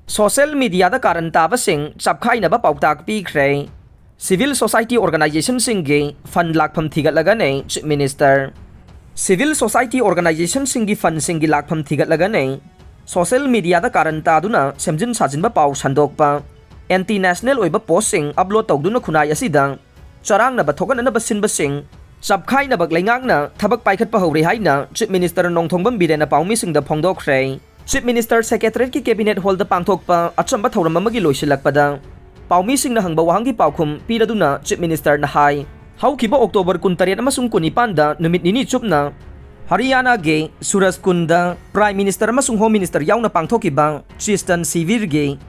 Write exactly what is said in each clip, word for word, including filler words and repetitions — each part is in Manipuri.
Social mediaꯗ ꯀꯥꯔꯟ ꯇꯥꯕꯁꯤꯡ ꯆꯞꯈꯥꯏꯅꯕ ꯄꯥꯎꯇꯥꯛ ꯄꯤꯈ꯭ꯔꯦ꯫ Civil society organizationꯁꯤꯡꯒꯤ fund ꯂꯥꯛꯐꯝ ꯊꯤꯒꯠꯂꯒꯅꯤ Chief Minister꯫ Civil society organizationꯁꯤꯡꯒꯤ fundꯁꯤꯡꯒꯤ ꯂꯥꯛꯐꯝ ꯊꯤꯒꯠꯂꯒꯅꯤ social mediaꯗ ꯀꯥꯔꯟ ꯇꯥꯗꯨꯅ ꯁꯦꯝꯖꯤꯟ ꯁꯥꯖꯤꯟꯕ ꯄꯥꯎ ꯁꯟꯗꯣꯛꯄ, anti national ꯑꯣꯏꯕ postꯁꯤꯡ upload ꯇꯧꯗꯨꯅ ꯈꯨꯟꯅꯥꯏ ꯑꯁꯤꯗ ꯆꯔꯥꯡꯅꯕ ꯊꯣꯛꯍꯟꯅꯅꯕ ꯁꯤꯟꯕꯁꯤꯡ ꯆꯞꯈꯥꯏꯅꯕ ꯂꯩꯉꯥꯛꯅ ꯊꯕꯛ ꯄꯥꯏꯈꯠꯄ ꯍꯧꯔꯦ ꯍꯥꯏꯅ Chief Minister ꯅꯣꯡꯊꯣꯝꯕꯝ ꯕꯤꯔꯦꯟꯅ ꯄꯥꯎꯃꯤꯁꯤꯡꯗ ꯐꯣꯡꯗꯣꯛꯈ꯭ꯔꯦ꯫ Chief Minister Secretariatꯀꯤ Cabinet Hallꯗ ꯄꯥꯡꯊꯣꯛꯄ ꯑꯆꯝꯕ ꯊꯧꯔꯝ ꯑꯃꯒꯤ ꯂꯣꯏꯁꯤꯜꯂꯛꯄꯗ ꯄꯥꯎꯃꯤꯁꯤꯡꯅ ꯍꯪꯕ ꯋꯥꯍꯪꯒꯤ ꯄꯥꯎꯈꯨꯝ ꯄꯤꯔꯗꯨꯅ Chief Ministerꯅ ꯍꯥꯏ, ꯍꯧꯈꯤꯕ October ꯀꯨꯟꯇꯔꯦꯠ ꯑꯃꯁꯨꯡ ꯀꯨꯟꯅꯤꯄꯥꯟꯗ ꯅꯨꯃꯤꯠ ꯅꯤꯅꯤ ꯆꯨꯞꯅ ꯍꯔꯤꯌꯥꯅꯥꯒꯤ ꯁꯨꯔꯖꯀꯨꯟꯗ Prime Minister ꯑꯃꯁꯨꯡ Home Minister ꯌꯥꯎꯅ ꯄꯥꯡꯊꯣꯛꯈꯤꯕ ꯆꯤꯁꯇꯟ ꯁꯤꯕꯤꯔꯒꯤ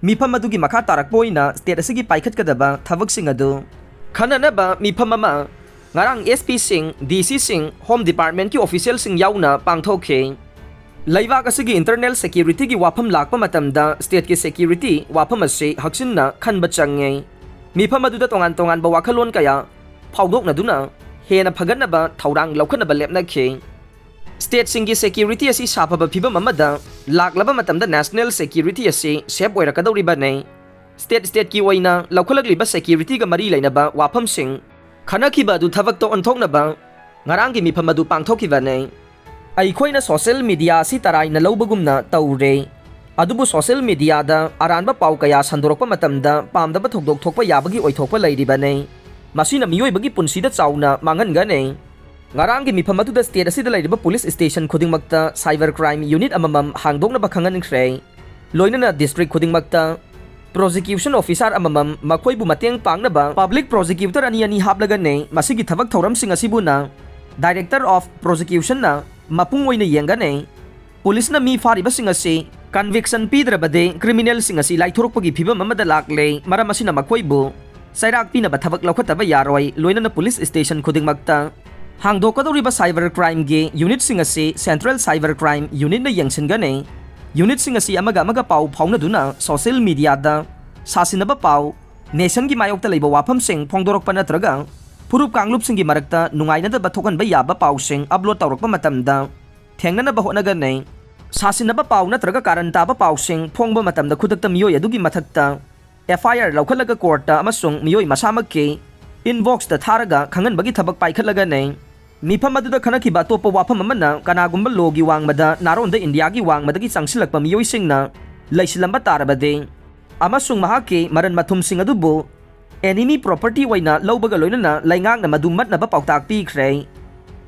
ꯃꯤꯐꯝ ꯑꯗꯨꯒꯤ ꯃꯈꯥ ꯇꯥꯔꯛꯄ ꯑꯣꯏꯅ state ꯑꯁꯤꯒꯤ ꯄꯥꯏꯈꯠꯀꯗꯕ ꯊꯕꯛꯁꯤꯡ ꯑꯗꯨ ꯈꯟꯅꯅꯕ ꯃꯤꯐꯝ ꯑꯃ ꯉꯔꯥꯡ SPꯁꯤꯡ, DCꯁꯤꯡ, Home Departmentꯀꯤ officialꯁꯤꯡ ꯌꯥꯎꯅ ꯄꯥꯡꯊꯣꯛꯈꯤ꯫ ꯂꯩꯕꯥꯛ ꯑꯁꯤꯒꯤ internal securityꯒꯤ ꯋꯥꯐꯝ ꯂꯥꯛꯄ ꯃꯇꯝꯗ stateꯀꯤ security ꯋꯥꯐꯝ ꯑꯁꯤ ꯍꯛꯆꯤꯟꯅ ꯈꯟꯕ ꯆꯪꯉꯤ꯫ ꯃꯤꯐꯝ ꯑꯗꯨꯗ ꯇꯣꯉꯥꯟ ꯇꯣꯉꯥꯟꯕ ꯋꯥꯈꯜꯂꯣꯟ ꯀꯌꯥ ꯐꯥꯎꯗꯣꯛꯅꯗꯨꯅ ꯍꯦꯟꯅ ꯐꯒꯠꯅꯕ ꯊꯧꯔꯥꯡ ꯂꯧꯈꯠꯅꯕ ꯂꯦꯞꯅꯈꯤ꯫ Stateꯁꯤꯡꯒꯤ security ꯑꯁꯤ ꯁꯥꯐꯕ ꯐꯤꯕꯝ ꯑꯃꯗ ꯂꯥꯛꯂꯕ ꯃꯇꯝꯗ national security ꯑꯁꯤ safe ꯑꯣꯏꯔꯛꯀꯗꯧꯔꯤꯕꯅꯤ꯫ State stateꯀꯤ ꯑꯣꯏꯅ ꯂꯧꯈꯠꯂꯛꯂꯤꯕ securityꯒ ꯃꯔꯤ ꯂꯩꯅꯕ ꯋꯥꯐꯝꯁꯤꯡ ꯈꯟꯅꯈꯤꯕ ꯑꯗꯨ ꯊꯕꯛꯇ ꯑꯣꯟꯊꯣꯛꯅꯕ ꯉꯔꯥꯡꯒꯤ ꯃꯤꯐꯝ ꯑꯗꯨ ꯄꯥꯡꯊꯣꯛꯈꯤꯕꯅꯤ꯫ ꯑꯩꯈꯣꯏꯅ social media ꯑꯁꯤ ꯇꯔꯥꯏꯅ ꯂꯧꯕꯒꯨꯝꯅ ꯇꯧꯔꯦ, ꯑꯗꯨꯕꯨ social mediaꯗ ꯑꯔꯥꯟꯕ ꯄꯥꯎ ꯀꯌꯥ ꯁꯟꯗꯣꯔꯛꯄ ꯃꯇꯝꯗ ꯄꯥꯝꯗꯕ ꯊꯧꯗꯣꯛ ꯊꯣꯛꯄ ꯌꯥꯕꯒꯤ ꯑꯣꯏꯊꯣꯛꯄ ꯂꯩꯔꯤꯕꯅꯤ꯫ ꯃꯁꯤꯅ ꯃꯤꯑꯣꯏꯕꯒꯤ ꯄꯨꯟꯁꯤꯗ ꯆꯥꯎꯅ ꯃꯥꯡꯍꯟꯒꯅꯤ꯫ ꯉꯔꯥꯡꯒꯤ ꯃꯤꯐꯝ ꯑꯗꯨꯗ state ꯑꯁꯤꯗ ꯂꯩꯔꯤꯕ police station ꯈꯨꯗꯤꯡꯃꯛꯇ cyber crime unit ꯑꯃꯃꯝ ꯍꯥꯡꯗꯣꯛꯅꯕ ꯈꯪꯍꯟꯈ꯭ꯔꯦ꯫ ꯂꯣꯏꯅꯅ district ꯈꯨꯗꯤꯡꯃꯛꯇ prosecution officer ꯑꯃꯃꯝ ꯃꯈꯣꯏꯕꯨ ꯃꯇꯦꯡ ꯄꯥꯡꯅꯕ public prosecutor ꯑꯅꯤ ꯑꯅꯤ ꯍꯥꯞꯂꯒꯅꯤ꯫ ꯃꯁꯤꯒꯤ ꯊꯕꯛ ꯊꯧꯔꯝꯁꯤꯡ ꯑꯁꯤꯕꯨꯅ Director of Prosecutionꯅ ꯃꯄꯨꯡ ꯑꯣꯏꯅ ꯌꯦꯡꯒꯅꯤ꯫ Policeꯅ ꯃꯤ ꯐꯥꯔꯤꯕꯁꯤꯡ ꯑꯁꯤ conviction ꯄꯤꯗ꯭ꯔꯕꯗꯤ criminalꯁꯤꯡ ꯑꯁꯤ ꯂꯥꯏꯊꯣꯔꯛꯄꯒꯤ ꯐꯤꯕꯝ ꯑꯃꯗ ꯂꯥꯛꯂꯦ꯫ ꯃꯔꯝ ꯑꯁꯤꯅ ꯃꯈꯣꯏꯕꯨ ꯆꯩꯔꯥꯛ ꯄꯤꯅꯕ ꯊꯕꯛ ꯂꯧꯈꯠꯇꯕ ꯌꯥꯔꯣꯏ꯫ ꯂꯣꯏꯅꯅ police station ꯈꯨꯗꯤꯡꯃꯛꯇ ꯍꯥꯡꯗꯣꯛꯀꯗꯧꯔꯤꯕ cyber crimeꯒꯤ unitꯁꯤꯡ ꯑꯁꯤ Central Cyber Crime Unitꯅ ꯌꯦꯡꯁꯤꯟꯒꯅꯤ꯫ Unitꯁꯤꯡ ꯑꯁꯤ ꯑꯃꯒ ꯑꯃꯒ ꯄꯥꯎ ꯐꯥꯎꯅꯗꯨꯅ social mediaꯗ ꯁꯥꯁꯤꯟꯅꯕ ꯄꯥꯎ, nationꯒꯤ ꯃꯥꯌꯣꯛꯇ ꯂꯩꯕ ꯋꯥꯐꯝꯁꯤꯡ ꯐꯣꯡꯗꯣꯔꯛꯄ ꯅꯠꯇ꯭ꯔꯒ ꯐꯨꯔꯨꯞ ꯀꯥꯡꯂꯨꯞꯁꯤꯡꯒꯤ ꯃꯔꯛꯇ ꯅꯨꯡꯉꯥꯏꯅꯗꯕ ꯊꯣꯛꯍꯟꯕ ꯌꯥꯕ ꯄꯥꯎꯁꯤꯡ upload ꯇꯧꯔꯛꯄ ꯃꯇꯝꯗ ꯊꯦꯡꯅꯅꯕ ꯍꯣꯠꯅꯒꯅꯤ꯫ ꯁꯥꯁꯤꯟꯅꯕ ꯄꯥꯎ ꯅꯠꯇ꯭ꯔꯒ ꯀꯥꯔꯟ ꯇꯥꯕ ꯄꯥꯎꯁꯤꯡ ꯐꯣꯡꯕ ꯃꯇꯝꯗ ꯈꯨꯗꯛꯇ ꯃꯤꯑꯣꯏ ꯑꯗꯨꯒꯤ ꯃꯊꯛꯇ F I R ꯂꯧꯈꯠꯂꯒ ꯀꯣꯔꯠꯇ ꯑꯃꯁꯨꯡ ꯃꯤꯑꯣꯏ ꯃꯁꯥꯃꯛꯀꯤ inbox ꯇ ꯊꯥꯔꯒ ꯈꯪꯍꯟꯕꯒꯤ ꯊꯕꯛ ꯄꯥꯏꯈꯠꯂꯒꯅꯤ꯫ ꯃꯤꯐꯝ ꯑꯗꯨꯗ ꯈꯟꯅꯈꯤꯕ ꯑꯇꯣꯞꯄ ꯋꯥꯐꯝ ꯑꯃꯅ ꯀꯅꯥꯒꯨꯝꯕ ꯂꯣꯒꯤ ꯋꯥꯡꯃꯗ ꯅꯥꯔꯣꯟꯗ ꯏꯟꯗꯤꯌꯥꯒꯤ ꯋꯥꯡꯃꯗꯒꯤ ꯆꯪꯁꯤꯜꯂꯛꯄ ꯃꯤꯑꯣꯏꯁꯤꯡꯅ ꯂꯩꯁꯤꯜꯂꯝꯕ ꯇꯥꯔꯕꯗꯤ ꯑꯃꯁꯨꯡ ꯃꯍꯥꯛꯀꯤ ꯃꯔꯟ ꯃꯊꯨꯝꯁꯤꯡ ꯑꯗꯨꯕꯨ enemy property ꯑꯣꯏꯅ ꯂꯧꯕꯒ ꯂꯣꯏꯅꯅ ꯂꯩꯉꯥꯛꯅ ꯃꯗꯨ ꯃꯠꯅꯕ ꯄꯥꯎꯇꯥꯛ ꯄꯤꯈ꯭ꯔꯦ꯫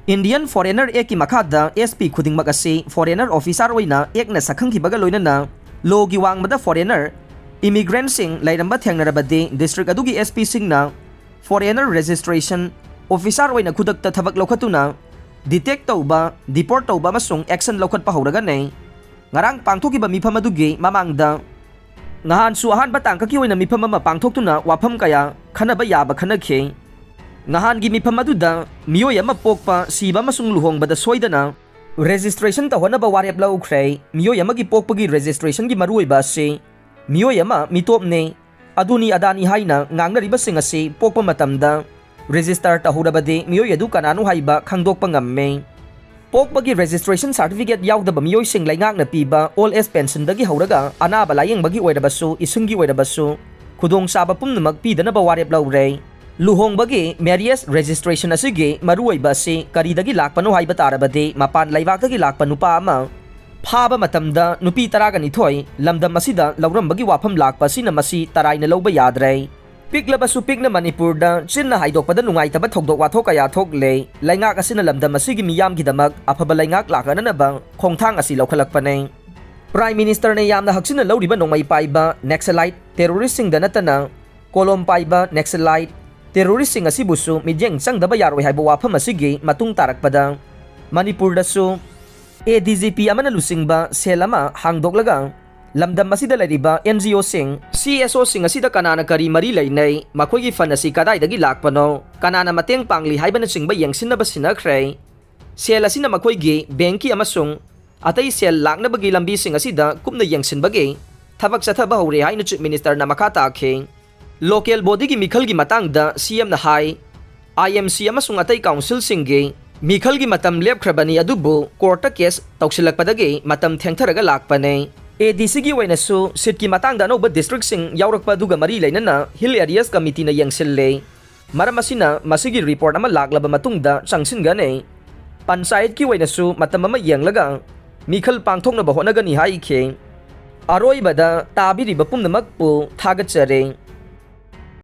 Indian Foreigner Act ꯀꯤ ꯃꯈꯥꯗ S P ꯈꯨꯗꯤꯡꯃꯛ ꯑꯁꯤ foreigner officer ꯑꯣꯏꯅ Act ꯅ ꯁꯛꯈꯪꯈꯤꯕꯒ ꯂꯣꯏꯅꯅ ꯂꯣꯒꯤ ꯋꯥꯡꯃꯗ foreigner immigrant ꯁꯤꯡ ꯂꯩꯔꯝꯕ ꯊꯦꯡꯅꯔꯕꯗꯤ district ꯑꯗꯨꯒꯤ S P ꯁꯤꯡꯅ foreigner registration officer ꯑꯣꯏꯅ ꯈꯨꯗꯛꯇ ꯊꯕꯛ ꯂꯧꯈꯠꯇꯨꯅ detect ꯇꯧꯕ, deport ꯇꯧꯕ ꯑꯃꯁꯨꯡ action ꯂꯧꯈꯠꯄ ꯍꯧꯔꯒꯅꯤ꯫ ꯉꯔꯥꯡ ꯄꯥꯡꯊꯣꯛꯈꯤꯕ ꯃꯤꯐꯝ ꯑꯗꯨꯒꯤ ꯃꯃꯥꯡꯗ ꯅꯍꯥꯟꯁꯨ ꯑꯍꯥꯟꯕ ꯇꯥꯡꯀꯛꯀꯤ ꯑꯣꯏꯅ ꯃꯤꯐꯝ ꯑꯃ ꯄꯥꯡꯊꯣꯛꯇꯨꯅ ꯋꯥꯐꯝ ꯀꯌꯥ ꯈꯟꯅꯕ ꯌꯥꯕ ꯈꯟꯅꯈꯤ꯫ ꯅꯍꯥꯟꯒꯤ ꯃꯤꯐꯝ ꯑꯗꯨꯗ ꯃꯤꯑꯣꯏ ꯑꯃ ꯄꯣꯛꯄ, ꯁꯤꯕ ꯑꯃꯁꯨꯡ ꯂꯨꯍꯣꯡꯕꯗ ꯁꯣꯏꯗꯅ registration ꯇꯧꯍꯟꯅꯕ ꯋꯥꯔꯦꯞ ꯂꯧꯈ꯭ꯔꯦ꯫ ꯃꯤꯑꯣꯏ ꯑꯃꯒꯤ ꯄꯣꯛꯄꯒꯤ registration ꯒꯤ ꯃꯔꯨꯑꯣꯏꯕ ꯑꯁꯤ ꯃꯤꯑꯣꯏ ꯑꯃ ꯃꯤꯇꯣꯞꯅꯤ, ꯑꯗꯨꯅꯤ ꯑꯗꯥꯅꯤ ꯍꯥꯏꯅ ꯉꯥꯡꯅꯔꯤꯕꯁꯤꯡ ꯑꯁꯤ ꯄꯣꯛꯄ ꯃꯇꯝꯗ register ꯇꯧꯍꯧꯔꯕꯗꯤ ꯃꯤꯑꯣꯏ ꯑꯗꯨ ꯀꯅꯥꯅꯣ ꯍꯥꯏꯕ ꯈꯪꯗꯣꯛꯄ ꯉꯝꯃꯤ꯫ ꯄꯣꯛꯄꯒꯤ registration certificate ꯌꯥꯎꯗꯕ ꯃꯤꯑꯣꯏꯁꯤꯡ ꯂꯩꯉꯥꯛꯅ ꯄꯤꯕ old age pension ꯗꯒꯤ ꯍꯧꯔꯒ ꯑꯅꯥꯕ ꯂꯥꯌꯦꯡꯕꯒꯤ ꯑꯣꯏꯔꯕꯁꯨ, ꯏꯁꯤꯡꯒꯤ ꯑꯣꯏꯔꯕꯁꯨ ꯈꯨꯗꯣꯡꯆꯥꯕ ꯄꯨꯝꯅꯃꯛ ꯄꯤꯗꯅꯕ ꯋꯥꯔꯦꯞ ꯂꯧꯔꯦ꯫ ꯂꯨꯍꯣꯡꯕꯒꯤ marriage registration ꯑꯁꯤꯒꯤ ꯃꯔꯨꯑꯣꯏꯕ ꯑꯁꯤ ꯀꯔꯤꯗꯒꯤ ꯂꯥꯛꯄꯅꯣ ꯍꯥꯏꯕ ꯇꯥꯔꯕꯗꯤ, ꯃꯄꯥꯟ ꯂꯩꯕꯥꯛꯇꯒꯤ ꯂꯥꯛꯄ ꯅꯨꯄꯥ ꯑꯃ ꯐꯥꯕ ꯃꯇꯝꯗ ꯅꯨꯄꯤ ꯇꯔꯥꯒ ꯅꯤꯊꯣꯏ ꯂꯝꯗꯝ ꯑꯁꯤꯗ ꯂꯧꯔꯝꯕꯒꯤ ꯋꯥꯐꯝ ꯂꯥꯛꯄ ꯑꯁꯤꯅ ꯃꯁꯤ ꯇꯔꯥꯏꯅ ꯂꯧꯕ ꯌꯥꯗ꯭ꯔꯦ꯫ ꯄꯤꯛꯂꯕꯁꯨ ꯄꯤꯛꯅ ꯃꯅꯤꯄꯨꯔꯗ ꯆꯤꯟꯅ ꯍꯥꯏꯗꯣꯛꯄꯗ ꯅꯨꯡꯉꯥꯏꯇꯕ ꯊꯧꯗꯣꯛ ꯋꯥꯊꯣꯛ ꯀꯌꯥ ꯊꯣꯛꯂꯦ꯫ ꯂꯩꯉꯥꯛ ꯑꯁꯤꯅ ꯂꯝꯗꯝ ꯑꯁꯤꯒꯤ ꯃꯤꯌꯥꯝꯒꯤꯗꯃꯛ ꯑꯐꯕ ꯂꯩꯉꯥꯛ ꯂꯥꯛꯅꯅꯕ ꯈꯣꯡꯊꯥꯡ ꯑꯁꯤ ꯂꯧꯈꯠꯂꯛꯄꯅꯦ꯫ Prime Minister ꯅ ꯌꯥꯝꯅ ꯍꯛꯆꯤꯟꯅ ꯂꯧꯔꯤꯕ ꯅꯣꯡꯃꯩ ꯄꯥꯏꯕ Naxalite terrorist ꯁꯤꯡꯗ ꯅꯠꯇꯅ ꯀꯣꯂꯣꯝ ꯄꯥꯏꯕ Naxalite terrorist ꯁꯤꯡ ꯑꯁꯤꯕꯨꯁꯨ ꯃꯤꯠꯌꯦꯡ ꯆꯪꯗꯕ ꯌꯥꯔꯣꯏ ꯍꯥꯏꯕ ꯋꯥꯐꯝ ꯑꯁꯤꯒꯤ ꯃꯇꯨꯡ ꯇꯥꯔꯛꯄꯗ ꯃꯅꯤꯄꯨꯔꯗꯁꯨ A D G P ꯑꯃꯅ ꯂꯨꯆꯤꯡꯕ cell ꯑꯃ ꯍꯥꯡꯗꯣꯛꯂꯒ ꯂꯝꯗꯝ ꯑꯁꯤꯗ ꯂꯩꯔꯤꯕ N G O ꯁꯤꯡ, C S O ꯁꯤꯡ ꯑꯁꯤꯗ ꯀꯅꯥꯅ ꯀꯔꯤ ꯃꯔꯤ ꯂꯩꯅꯩ, ꯃꯈꯣꯏꯒꯤ fund ꯑꯁꯤ ꯀꯗꯥꯏꯗꯒꯤ ꯂꯥꯛꯄꯅꯣ, ꯀꯅꯥꯅ ꯃꯇꯦꯡ ꯄꯥꯡꯂꯤ ꯍꯥꯏꯕꯅꯆꯤꯡꯕ ꯌꯦꯡꯁꯤꯟꯅꯕ ꯁꯤꯟꯅꯈ꯭ꯔꯦ꯫ Cell ꯑꯁꯤꯅ ꯃꯈꯣꯏꯒꯤ bank ꯀꯤ ꯑꯃꯁꯨꯡ ꯑꯇꯩ cell ꯂꯥꯛꯅꯕꯒꯤ ꯂꯝꯕꯤꯁꯤꯡ ꯑꯁꯤꯗ ꯀꯨꯞꯅ ꯌꯦꯡꯁꯤꯟꯕꯒꯤ ꯊꯕꯛ ꯆꯠꯊꯕ ꯍꯧꯔꯦ ꯍꯥꯏꯅ Chief Minister ꯅ ꯃꯈꯥ ꯇꯥꯈꯤ꯫ Local body ꯒꯤ ꯃꯤꯈꯜꯒꯤ ꯃꯇꯥꯡꯗ C M ꯅ ꯍꯥꯏ, I M C ꯑꯃꯁꯨꯡ ꯑꯇꯩ council ꯁꯤꯡꯒꯤ ꯃꯤꯈꯜꯒꯤ ꯃꯇꯝ ꯂꯦꯞꯈ꯭ꯔꯕꯅꯤ, ꯑꯗꯨꯕꯨ ꯀꯣꯔꯠꯇ ꯀꯦꯁ ꯇꯧꯁꯤꯜꯂꯛꯄꯗꯒꯤ ꯃꯇꯝ ꯊꯦꯡꯊꯔꯒ ꯂꯥꯛꯄꯅꯦ꯫ ꯑꯦ ꯗꯤ ꯁꯤꯒꯤ ꯑꯣꯏꯅꯁꯨ ꯁꯤꯠꯀꯤ ꯃꯇꯥꯡꯗ ꯑꯅꯧꯕ ꯗꯤꯁꯇ꯭ꯔꯤꯛꯁꯤꯡ ꯌꯥꯎꯔꯛꯄ ꯑꯗꯨꯒ ꯃꯔꯤ ꯂꯩꯅꯅ ꯍꯤꯜ ꯑꯦꯔꯤꯌꯥꯁ ꯀꯃꯤꯇꯤꯅ ꯌꯦꯡꯁꯤꯜꯂꯦ꯫ ꯃꯔꯝ ꯑꯁꯤꯅ ꯃꯁꯤꯒꯤ ꯔꯤꯄꯣꯔꯠ ꯑꯃ ꯂꯥꯛꯂꯕ ꯃꯇꯨꯡꯗ ꯆꯪꯁꯤꯟꯒꯅꯤ꯫ ꯄꯟꯆꯥꯌꯠꯀꯤ ꯑꯣꯏꯅꯁꯨ ꯃꯇꯝ ꯑꯃ ꯌꯦꯡꯂꯒ ꯃꯤꯈꯜ ꯄꯥꯡꯊꯣꯛꯅꯕ ꯍꯣꯠꯅꯒꯅꯤ ꯍꯥꯏꯈꯤ꯫ ꯑꯔꯣꯏꯕꯗ ꯇꯥꯕꯤꯔꯤꯕ ꯄꯨꯝꯅꯃꯛꯄꯨ ꯊꯥꯒꯠꯆꯔꯤ꯫